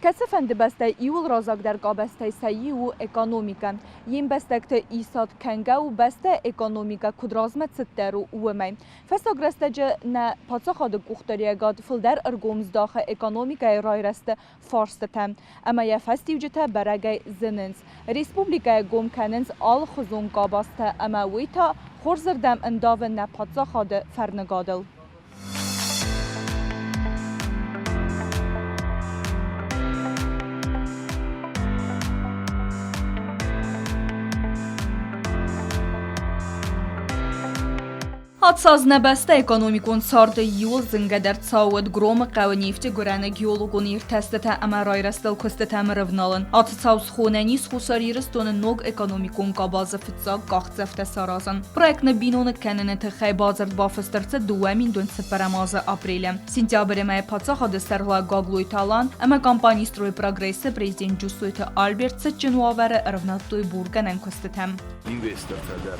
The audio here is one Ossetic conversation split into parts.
Кӕцыфӕнды бӕстӕйы иууыл раззагдӕр къабӕзтӕй сӕ иу у экономикӕ. Йе мбӕстӕгты исад кӕнгӕ у бӕстӕйы экономикӕ куыд размӕцыддӕр у, уымӕй. Фӕстаг рӕстӕджы нӕ паддзахады къухдариуӕгад фылдӕр ӕргом здахы экономикӕйы райрӕзты фарстытӕм ӕмӕ йӕ фӕстиуджытӕ бӕрӕгӕй зынынц. Республикӕйы гом кӕнынц алыхуызон къабӕзтӕ ӕмӕ уый та хорзырдӕм ӕндавы нӕ паддзахады фӕрныгадыл. Ацы аз нӕ бӕстӕ экономикон царды иууыл зынгӕдӕр цау уыд Громы хъӕуы нефты гуырӕны геологон иртӕстытӕ ӕмӕ райрӕзтыл куыстытӕм ӕрӕвналын. Ацы цау схонӕн ис Хуссар Ирыстоны ног экономикон къабазы фыццаг къахдзӕфтӕ саразын. Проект ныббиноныг кӕныны тыххӕй бадзырд бафыст ӕрцыд 2004 азы апрелы. Сентябры мӕйы паддзахады сӕргълӕууӕг Гаглойты Алан ӕмӕ компани «Стройпрогресс»-ы президент Джусойты Альберт цытджын уавӕры ӕрӕвнӕлдтой бургӕнӕн куыстытӕм. Инвестортӕ дӕр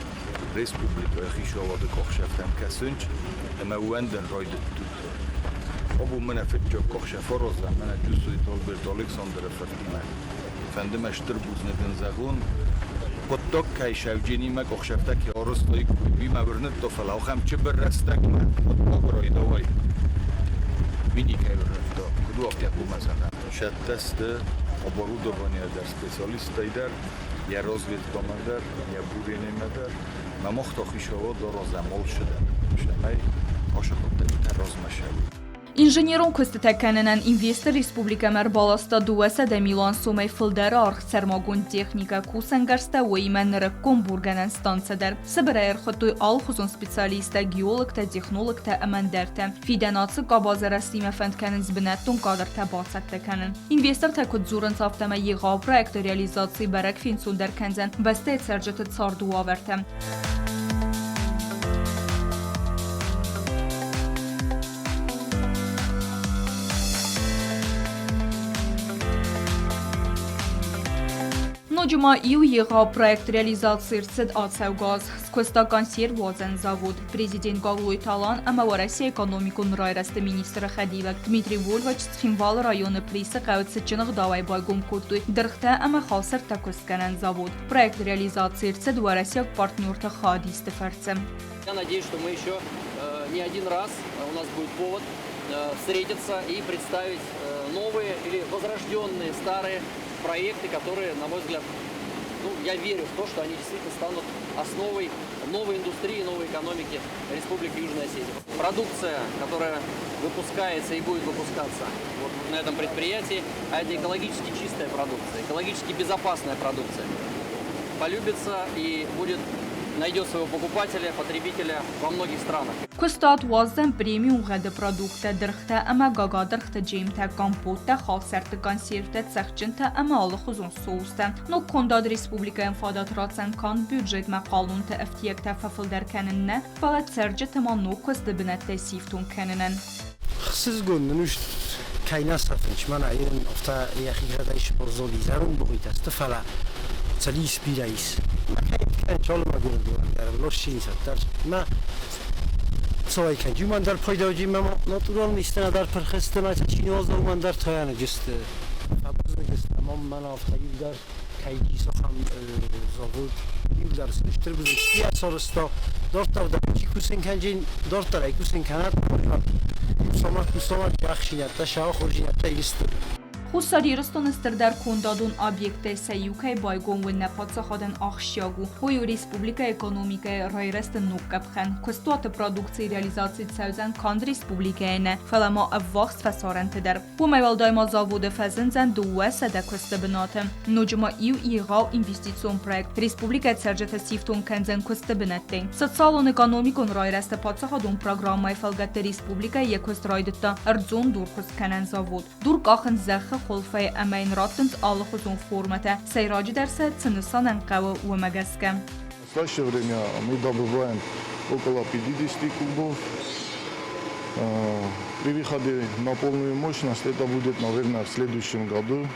республикӕйы хицауады къухсӕфтӕм кӕсынц ӕмӕ ууӕндын райдыдтой. Абон мӕнӕ фыццаг къухсӕф аразӕм, мӕнӕ Джусойты Альберт Александры фыртимӕ. Фӕнды мӕ стыр бузныг ын зӕгъон, хъуыддаг кӕй Сӕвдженимӕ къухсӕфтӕ кӕй арӕзтой, уый мӕ уырныдта, фӕлӕ ахӕм чыбыр рӕстӕгмӕ хъуыддаг райдауай, уый никӕй уырныдта. Куыд у афтӕ хъуамӕ зӕгъӕм? Сӕттӕ сты оборудование дӕр, специалисттӕй дӕр, йӕ разведкӕмӕ дӕр, йӕ буренемӕ дӕр. Мӕ мах та хицауад аразӕм алцыдӕр, цӕмӕй ацы хъуыддӕгтӕ размӕ цӕуой. Инженерон куыстытӕ кӕнынӕн инвестор республикӕмӕ ӕрбаласта 200 милуан сомӕй фылдӕр аргъ сӕрмагонд техникӕ, кусӕнгӕрзтӕ, уыимӕ нырыккон бургӕнӕн станцӕ дӕр. Сыбырӕй ӕрхуыдтой алыхуызон специалисттӕ, геологтӕ, технологтӕ ӕмӕ ӕндӕртӕ. Фидӕн ацы къабазы рӕзтимӕ фӕнд кӕнынц бынӕттон кадртӕ бацӕттӕ кӕнын. Инвестортӕ куыд дзурынц, афтӕмӕй егъау проекты реализаци бӕрӕг фенцондӕр кӕндзӕн бӕстӕйы цӕрджыты царды уавӕртӕ. Ноджы ма иу егъау проект реализаци рцыд ацӕугӕ аз. Скуыста консервуадзӕн завод. Президент Гаглойты Алан ӕмӕ Уӕрӕсейы экономикон райрӕзты министры хӕдивӕг Дмитрий Вольвач Цхинвалы районы Присы хъӕуы цытджын ӕгъдауӕй байгом кодтой дыргътӕ ӕмӕ халсӕрттӕ куыстгӕнӕн завод. Проект реализаци ӕрцыд уӕрӕсейаг партнерты хайадисты фӕрцы. Я надеюсь, что мы еще не один раз у нас будет повод встретиться и представить новые или возрожденные старые проекты, которые, на мой взгляд, ну, я верю в то, что они действительно станут основой новой индустрии, новой экономики Республики Южная Осетия. Продукция, которая выпускается и будет выпускаться вот на этом предприятии, а это экологически чистая продукция, экологически безопасная продукция, полюбится и будет найдет своего покупателя, потребителя во многих странах. Куыстуат уадздзӕн премиум гъӕды продукттӕ, дыргътӕ ӕмӕ гагадыргъты джемтӕ, компоттӕ, халсӕртты консервтӕ, цӕхджынтӕ ӕмӕ алыхуызон соустӕ. Ног кондад республикӕйӕн фадат ратдзӕн канд бюджетмӕ хъалонты ӕфтиӕгтӕ фӕфылдӕр кӕнын нӕ, фӕлӕ цӕрджыты ма ног куысты бынӕттӕ сифтонг кӕнынӕн. Хсызгон нын у, кӕй нӕ сӕфынц, мӕнӕ ирон афтӕ йӕхигъӕдӕй сбӕрзонд изӕрон богъитӕ сты, фӕлӕ цӕлис бирӕ ис. Цӕуӕй дӕр пайдауджи мӕ натуралон истӕнӕ дӕр пырхысты, мӕ чиноз уымӕн дӕр тайӕныджысты. Фӕбузныгысты, ӕмӕ мӕн афтӕ иу дӕр кӕй исахам завод иу дӕр стыр бузыг сарӕзта. Дарддӕр дӕр чи кусын кӕнджын, дарддӕр ӕй кусын кӕнӕд, Кусамат, кусамат, ӕхсинӕдтӕ, сӕ исты. Хуссар Ирыстоны стырдӕр кондадон объекттӕй сӕ иу кӕй байгом уыд нӕ паддзахадӕн ахсджиаг у. Уый у республикӕйы экономикӕйы райрӕзты ног къӕпхӕн. Куыстуаты продукцийы реализаци цӕудзӕн канд республикӕйы нӕ, фӕлӕ ма ӕввахс фӕсарӕнты дӕр. Уымӕй уӕлдай ма заводы фӕзындзӕн 200 куысты бынаты. Ноджы ма иу егъау инвестицион проект республикӕйы цӕрджыты сифтонг кӕндзӕн куысты бынӕттӕй. Социалон-экономикон райрӕзты паддзахадон программӕйы фӕлгӕтты республикӕйы йӕ куыст райдыдта ӕрдзон дуркуыстгӕнӕн завод. Дур къахынц зӕххы хуылфӕй ӕмӕ йын раттынц алыхуызон формӕтӕ, сӕйраджыдӕр сӕ цы нысанӕн хъӕуы, уымӕ гӕсгӕ. В настоящее время мы добываем около 50 кубов. При выходе на полную мощность, это будет, наверное, в следующем году,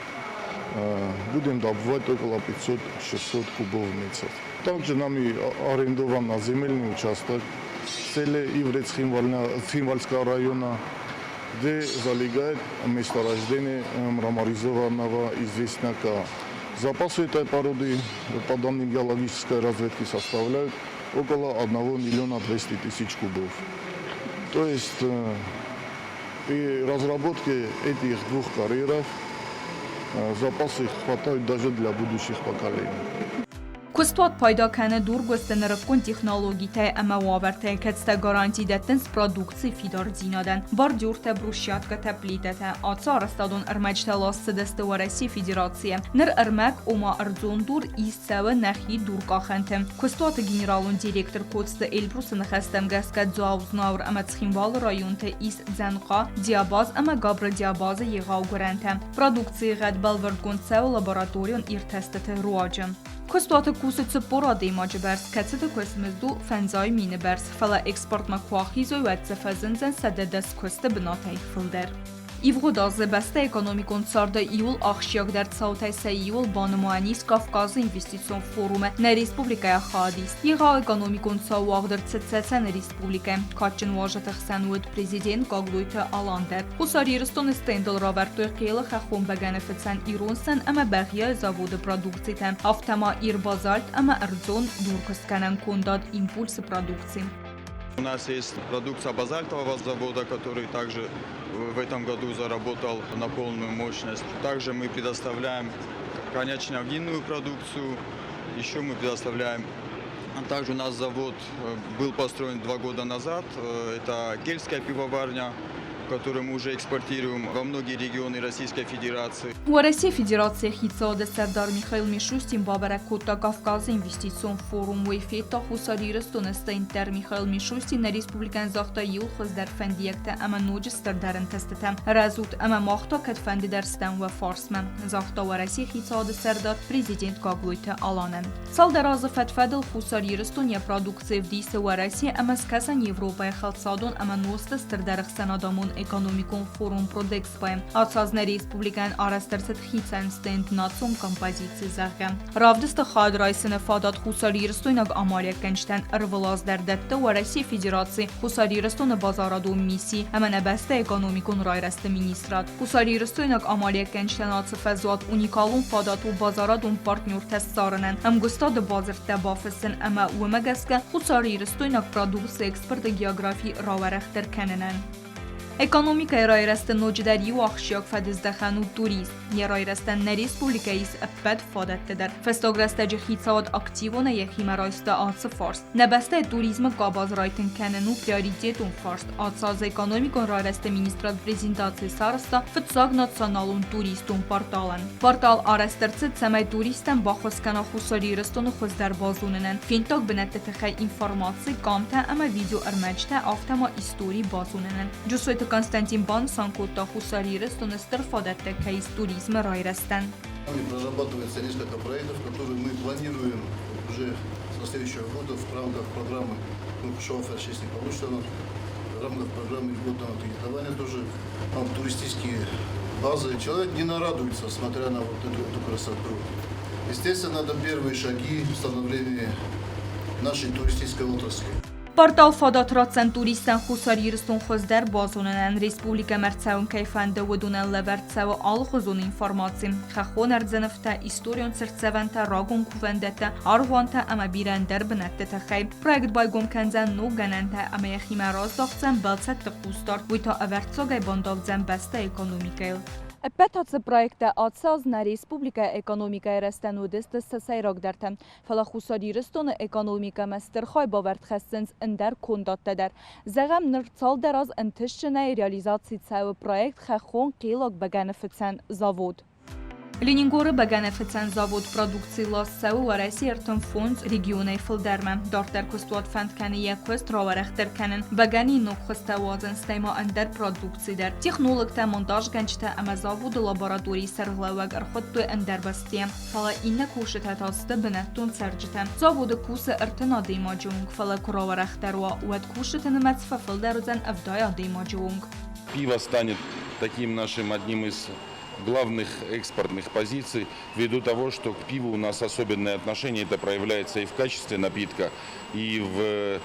будем добывать около 500-600 кубов в месяц. Также нами арендован земельный участок в селе Иврец Цхинвальского района. где залегает месторождение мраморизованного известняка. Запасы этой породы, по данным геологической разведки, составляют около 1 миллиона 200 тысяч кубов. То есть при разработке этих двух карьеров запасы хватают даже для будущих поколений. Куыстуат пайда кӕны дургуысты нырыккон технологитӕй ӕмӕ уавӕртӕй, кӕцытӕ гаранти дӕттынц продукцийы фидардзинадӕн. Бордюртӕ, брусчаткӕтӕ, плитӕтӕ. Ацы арӕзтадон ӕрмӕджытӕ ласт цыдысты Уӕрӕсейы Федерацийӕ. Ныр ӕрмӕг, ома ӕрдзон дур, ист цӕуы нӕхи дуркъахӕнты. Куыстуаты генералон директор Коцты Эльбрусы ныхӕстӕм гӕсгӕ Дзау, Знауыр ӕмӕ Цхинвалы районты ис дзӕнхъа, диабаз ӕмӕ габродиабазы егъау гуырӕнтӕ. Продукцийы гъӕд бӕлвырдгонд цӕуы лабораторион иртӕстыты руаджы. Куыстуаты кусы 40 адӕймаджы бӕрц, кӕцыты куыстмызд у 50 000 бӕрц, фӕлӕ экспортмӕ куы ахизой, уӕд дзы фӕзындзӕн 110 куысты бынатӕй фылдӕр. Ивгъуыд азы бӕстӕ экономикон царды иууыл ахсджиагдӕр цаутӕй сӕ иуыл банымайӕн ис Кавказы инвестицион форумы нӕ республикӕйы хайадист. Егъау экономикон цау уагъд ӕрцыд Цӕцӕны республикӕйы. Кадджын уазджыты хсӕн уыд президент Гаглойты Алан дӕр. Хуссар Ирыстоны стендыл равӕрдтой Хъелы хӕххон бӕгӕныфыцӕн ирон сӕн ӕмӕ Бӕгъиайы заводы продукцитӕ, афтӕ ма Ирбазальт ӕмӕ ӕрдзон дуркуыстгӕнӕн кондад Импульс-ы продукци. У нас есть продукция базальтового завода, который также в этом году заработал на полную мощность. Также мы предоставляем коньячно-винную продукцию. Еще мы предоставляем. Также у нас завод был построен 2 года назад. Это кельтская пивоварня, которую мы уже экспортируем во многие регионы Российской Федерации. Уӕрӕсейы Федерацийы хицауады сӕрдар Михаил Мишустин бабӕрӕг кодта Кавказы инвестицион форум. Уый федта Хуссар Ирыстоны стенд дӕр. Михаил Мишустин нӕ республикӕйӕн загъта иууыл хуыздӕр фӕндиӕгтӕ ӕмӕ ноджы стырдӕр ӕнтыстытӕ. Рӕзут, ӕмӕ мах та кӕдфӕндыдӕр стӕм уӕ фарсмӕ, загъта Уӕрӕсейы хицауады сӕрдар президент Гаглойты Аланӕн. Цалдӕр азы фӕд-фӕдыл Хуссар Ирыстон йӕ продукци ӕвдисы Уӕрӕсе ӕмӕ Скӕсӕн Европӕйы хӕлцадон ӕмӕ нозты стырдӕр ӕхсӕнадӕмон экономикон форум Продэкспо-йы. Ацы аз нӕ республикӕйӕн арӕзт ӕрцыд хицӕн стенд «Национ композици», зӕгъгӕ. Равдысты хайад райсыны фадат хуссарирыстойнаг амалиуӕггӕнджытӕн ӕрвылаз дӕр дӕтты Уӕрӕсейы Федераци Хуссар Ирыстоны базарадон мисси ӕмӕ нӕ бӕстӕйы экономикон райрӕзты министрад. Хуссарирыстойнаг амалиуӕггӕнджытӕн ацы фӕзуат уникалон фадат у базарадон партнертӕ ссарынӕн, ӕмгуыстады бадзырдтӕ бафыссын ӕмӕ уымӕ гӕсгӕ хуссарирыстойнаг продукцийы экспорты географи рауӕрӕхдӕр кӕнынӕн. Экономикӕйы райрӕзты ноджыдӕр иу ахсджиаг фӕдыздӕхӕн у туризм. Йӕ райрӕзтӕн нӕ республикӕйы ис ӕппӕт фадӕттӕ дӕр. Фӕстаг рӕстӕджы хицауад активонӕй йӕхимӕ райста ацы фарст. Нӕ бӕстӕйы туризмы къабаз райтынг кӕнын у приоритетон фарст. Ацы аз экономикон райрӕзты министрад презентаци сарӕзта фыццаг националон туристон порталӕн. Портал арӕзт ӕрцыд, цӕмӕй туристтӕн баххуыс кӕна Хуссар Ирыстоны хуыздӕр базонынӕн, фенддаг бынӕтты тыххӕй информаци, къамтӕ ӕмӕ видеоӕрмӕджытӕ, афтӕ ма истори базонынӕн. Джусойты Константин банысан кодта, Хуссар Ирыстоны стыр фадӕттӕ кӕй ис туризмы райрӕзтӕн. Прорабатывается несколько проектов, которые мы планируем уже со следующего года в рамках программы, ну, если получится, в рамках программы льготного кредитования тоже там туристические базы. Человек не нарадуется, смотря на вот эту красоту. Естественно, это первые шаги в становлении нашей туристической отрасли. Портал фадат ратдзӕн туристтӕн Хуссар Ирыстон хуыздӕр базонынӕн. Республикӕмӕ ӕрцӕуын кӕй фӕнды, уыдонӕн лӕвӕрд цӕуы алыхуызон информаци: хӕххон ӕрдзы нывтӕ, историон цыртдзӕвӕнтӕ, рагон кувӕндӕттӕ, аргъуантӕ ӕмӕ бирӕ ӕндӕр бынӕтты тыххӕй. Проект байгом кӕндзӕн ног гӕнӕнтӕ ӕмӕ йӕхимӕ раздахдзӕн бӕлццӕтты хъусдард, уый та ӕвӕрццагӕй бандавдзӕн бӕстӕйы экономикӕйыл. Ӕппӕт ацы проекттӕ ацы аз нӕ республикӕйы экономикӕйы рӕзтӕн уыдысты сӕ сӕйрагдӕртӕ. Фӕлӕ Хуссар Ирыстоны экономикӕмӕ стыр хайбавӕрд хӕссынц ӕндӕр кондадтӕ дӕр. Зӕгъӕм, ныр цалдӕр аз ӕнтыстджынӕй реализаци цӕуы проект Хӕххон хъелаг бӕгӕныфыцӕн завод. Ленингоры бӕгӕныфыцӕн завод продукци ласт цӕуы Уӕрӕсейы 35 регионӕй фылдӕрмӕ. Дарддӕр куыстуат фӕнд кӕны йӕ куыст рауӕрӕхдӕр кӕнын, бӕгӕныйы ног хуызтӕ уадзын, стӕй ма ӕндӕр продукци дӕр. Технологтӕ, монтажгӕнджытӕ ӕмӕ заводы лабораторийы сӕргълӕууӕг ӕрхуыдтой ӕндӕр бӕстӕйӕ. Фӕлӕ иннӕ кусджытӕ та сты бынӕттон цӕрджытӕ. Заводы кусы 30 адӕймаджы онг, фӕлӕ куы рауӕрӕхдӕр уа, уӕд кусджыты нымӕц фӕфылдӕр уыдзӕн 70 адӕймаджы онг. Пиво станет таким нашим одним из главных экспортных позиций, ввиду того, что к пиву у нас особенное отношение, это проявляется и в качестве напитка, и в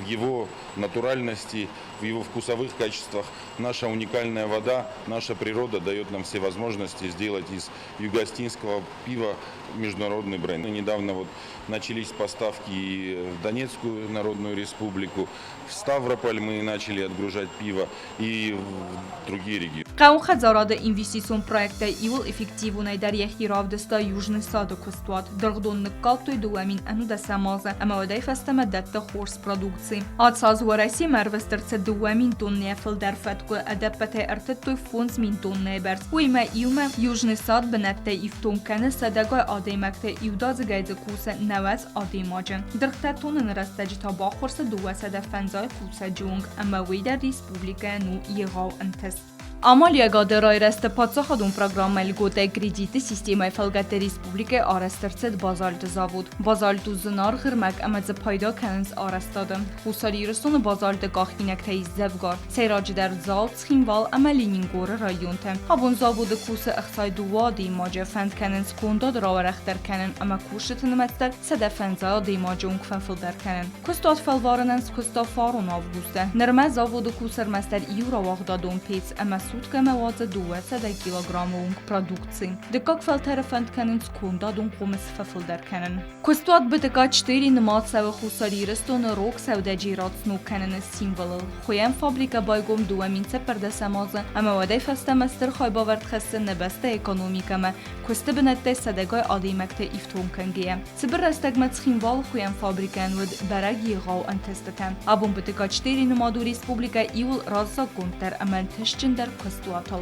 его натуральности, в его вкусовых качествах. Наша уникальная вода, наша природа дает нам все возможности сделать из югоосетинского пива международный бренд. Недавно вот начались поставки в Донецкую Народную Республику, в Ставрополь мы начали отгружать пиво и в другие регионы. Хъӕууон хӕдзарады инвестицион проекттӕй иууыл эффективонӕйдӕр йӕхи равдыста Южный сад-ы куыстуат. Дыргъдон ныккалдтой 2011 азы ӕмӕ уӕдӕй фӕстӕмӕ дӕтты хорз продукци. Ацы аз Уӕрӕсемӕ ӕрвыст ӕрцыд 2000 тоннӕйӕ фылдӕр фӕткъуы, ӕдӕппӕтӕй ӕртыдтой 5000 тоннӕйы бӕрц. Уыимӕ иумӕ Южный сад бынӕттӕй ифтонг кӕны сӕдӕгай адӕймӕгты, иудадзыгӕй дзы кусы 90 адӕймаджы. Дыргътӕ тоныны рӕстӕджы та баххуырсы 250 кусӕджы онг ӕмӕ уый дӕр республикӕйӕн у егъау ӕнтыст. Амалиуӕгады райрӕзты паддзахадон программӕ льготӕй кредитты системӕйы фӕлгӕтты республикӕйы арӕзт ӕрцыд базальты завод. Базальт у зынаргъ ӕрмӕг ӕмӕ дзы пайда кӕнынц арӕзтады. Хуссар Ирыстоны базальты къахинӕгтӕ ис дзӕвгар, сӕйраджыдӕр Дзау, Цхинвал ӕмӕ Ленингоры районты. Абон заводы кусы 62 адӕймаджы, фӕнд кӕнынц кондад рауӕрӕхдӕр кӕнын ӕмӕ кусджыты нымӕц дӕр 150 адӕймаджы онг фӕфылдӕр кӕнын. Куыстуат фӕлварынӕн скуыста фарон августы. Нырмӕ заводы кусы ӕрмӕстдӕр иу рауагъдадон пец ӕмӕ суткӕмӕ уадзы 200 килограммы онг продукци. Дыккаг фӕлтӕры фӕнд кӕнынц кондадон хъомыс фӕфылдӕр кӕнын. Куыстуат БТК-4 нымад цӕуы Хуссар Ирыстоны рог сӕудӕджерад сног кӕныны символыл. Хуыйӕн фабрикӕ байгом 2014 азы ӕмӕ уӕдӕй фӕстӕмӕ стыр хайбавӕрд хӕссы нӕ бӕстӕйы экономикӕмӕ, куысты бынӕттӕй сӕдӕгай адӕймӕгты ифтонг кӕнгӕйӕ. Цыбыр рӕстӕгмӕ Цхинвалы хуыйӕн фабрикӕйӕн уыд бӕрӕг егъау ӕнтыстытӕ. Абон БТК-4 нымад у республикӕ иууыл раззаггонддӕр ӕмӕ ӕнтыстджындӕр куыстуатыл.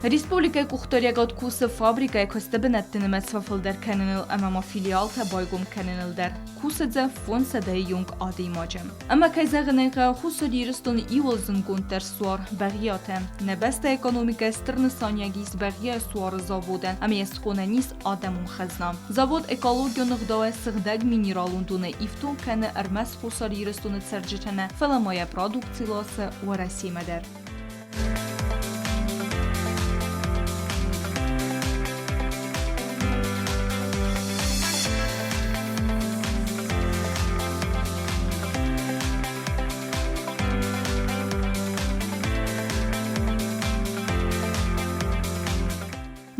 Республикӕйы къухдариуӕгад кусы фабрикӕйы куысты бынӕтты нымӕц фӕфылдӕр кӕныныл ӕмӕ ма филиалтӕ байгом кӕныныл дӕр. Кусы дзы 500 онг адӕймаджы. Ӕмӕ кӕй зӕгъын ӕй хъӕуы, Хуссар Ирыстоны иууыл зындгонддӕр суар Бӕгъиатӕ. Нӕ бӕстӕйы экономикӕйы стыр нысаниуӕг ис Бӕгъиайы суары заводӕн ӕмӕ йӕ схонӕн ис адӕмон хӕзна. Завод экологион ӕгъдауӕй сыгъдӕг минералон донӕй ифтонг кӕны ӕрмӕст Хуссар Ирыстоны цӕрджытӕ нӕ, фӕлӕ ма йӕ продукци ласы Уӕрӕсемӕ дӕр.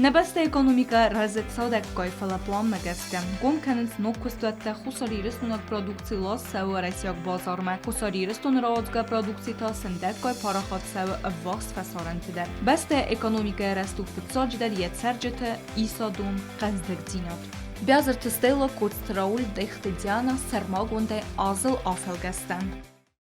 Нӕ бӕстӕйы экономикӕ рӕзы цадӕггай, фӕлӕ пъланмӕ гӕсгӕ. Гом кӕнынц ног куыстуӕттӕ, Хуссар Ирыстонаг продукци ласт цӕуы уӕрӕсейаг базармӕ. Хуссар Ирыстоны рауадзгӕ продукци та сындӕггай парахат цӕуы ӕввахс фӕсарӕнты дӕр. Бӕстӕйы экономикӕйы рӕзт у фыццаджыдӕр йӕ цӕрджыты исадон хъӕздыгдзинад. Биазырты Стелла, Коцты Рауль, Дӕхты Диана сӕрмагондӕй азыл афӕлгӕстӕн.